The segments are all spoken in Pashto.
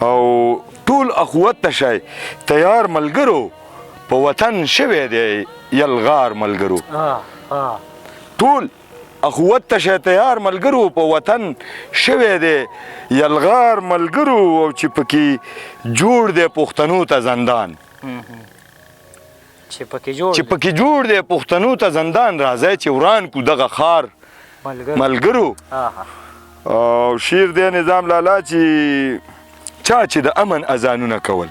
او ټول اخوت ته شئ تیار ملګرو، په وطن شوی دی یلغار ملګرو. ټول اخوت ته شئ تیار ملګرو، په وطن شوی دی یلغار ملګرو، او چې پکې جوړ دی پښتنو ته زندان، چې پکې جوړ، چې پکې جوړ دی پښتنو ته زندان، راځئ چې وران کو دغه ښار ملګرو. او شعر دی نظام لالا چې چا چې د امن اذانونه کول،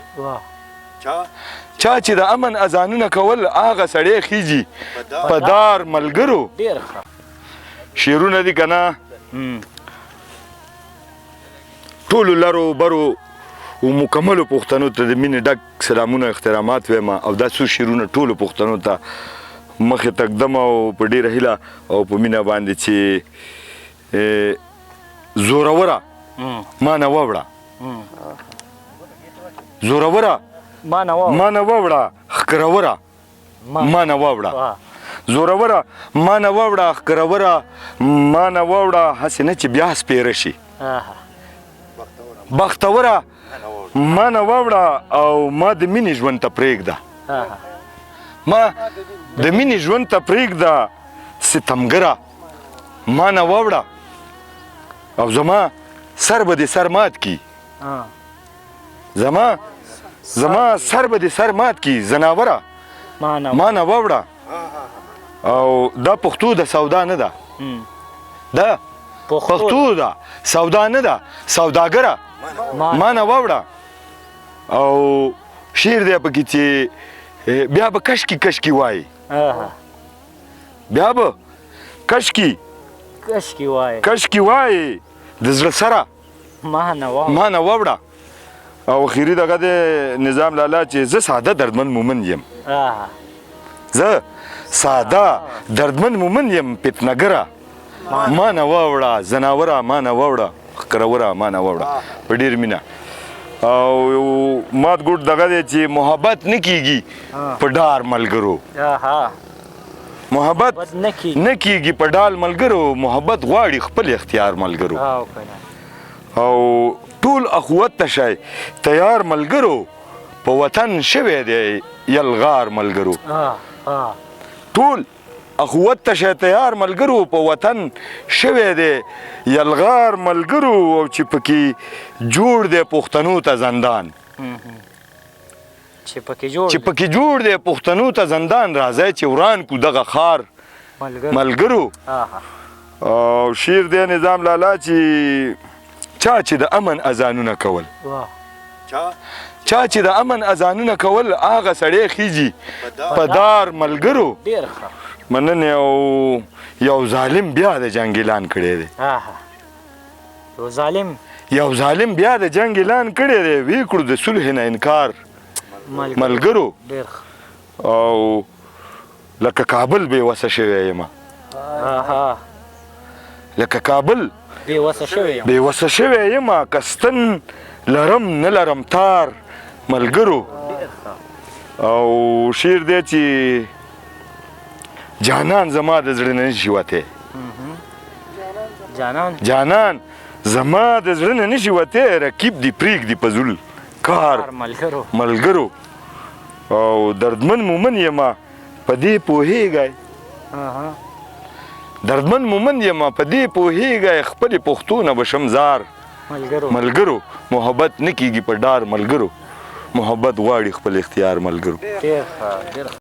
چا چې د امن اذانونه کول، هغه سړی خیږي په دار ملګرو. ډېر ښه شعرونه دي که نه؟ ټولو لرو برو او مکملو پښتنو ته د مینې ډک سلامونه احترامات وایم، او دا څو شعرونه ټولو پښتنو ته مخې ته ږدم، او په ډېره هیله او په مینه باندې چې زوروره ما نه ووړه، زوروره ما نه ووړه، ښکروره ما نه ووړه، زوروره ما نه ووړه، ښکروره ما نه ووړه، هسې نه چې بیا سپېره شي. بختوره ما نه ووړه، او ما د مینې ژوند ته پرېږده، ما د مینې ژوند ته پرېږده، ستمګره ما نه ووړه، او زما سر به دې سر مات کي، زما سر به دې سر مات کي، ځناوره ما نه ووړه. او دا پښتو د سودا نه ده، دا پښتو ده سودا نه ده، سوداګره ما نه ووړه. او شعر دی پکې چې بیا به کشکي کشکي وایي، بیا به کشکي کشکي وایي، کشکي وایي د زړه سره ما نه ووړه. او اخري دغه دی نظام لالا چې زه ساده دردمن مومن یم، زه ساده دردمن مومن یم، فتنګره ما نه ووړه، ځناوره ما نه ووړه، ښکروره ما نه ووړه، په ډېر مینه. او مات ګوټ دغه دی چې محبت نه کیږي په ډار ملګرو، محبت نه کیږي په ډال ملګرو، محبت غواړي خپل اختیار ملګرو. او ټول اخوت ته شئ تیار ملګرو، په وطن شوی دی یلغار ملګرو. ټول اخوت ته شئ تیار ملګرو، په وطن شوی دی یلغار ملګرو، او چې پکې جوړ دی پښتنو ته زندان، چې پکې جوړ، چې پکې جوړ دی پښتنو ته زندان، راځئ چې وران کو دغه ښار ملګرو. او شعر دی نظام لالا چې چا چې د امن اذانونه کول، چا چې د امن اذانونه کول، هغه سړی خیږي په دار ملګرو. ډېر ښه مننه. او یو ظالم بیا د جنګ اعلان کړی دی، یو ظالم، یو ظالم بیا د جنګ اعلان کړی دی، وی کړو د صلح نه انکار ملګرو. او لکه کابل بې وسه شوی یم، لکه کابل بې وسه شوی یم، بې وسه شوی یم، که ستن لرم نه لرم تار ملګرو. او شعر دی چې جانان زما د زړه نه نشي وتی، جانان، جانان زما د زړه نه نشي وتی، رقیب دې پرېږدي په ذل کار ملګرو، ملګرو. او دردمن مومن یم په دې پوهېږی، دردمن مومن یم په دې پوهېږی، خپلې پښتو نه به شم ځار ملګرو، محبت نه کیږي په ډار ملګرو، محبت غواړي خپل اختیار ملګرو. ډېر ښه، ډېر ښه.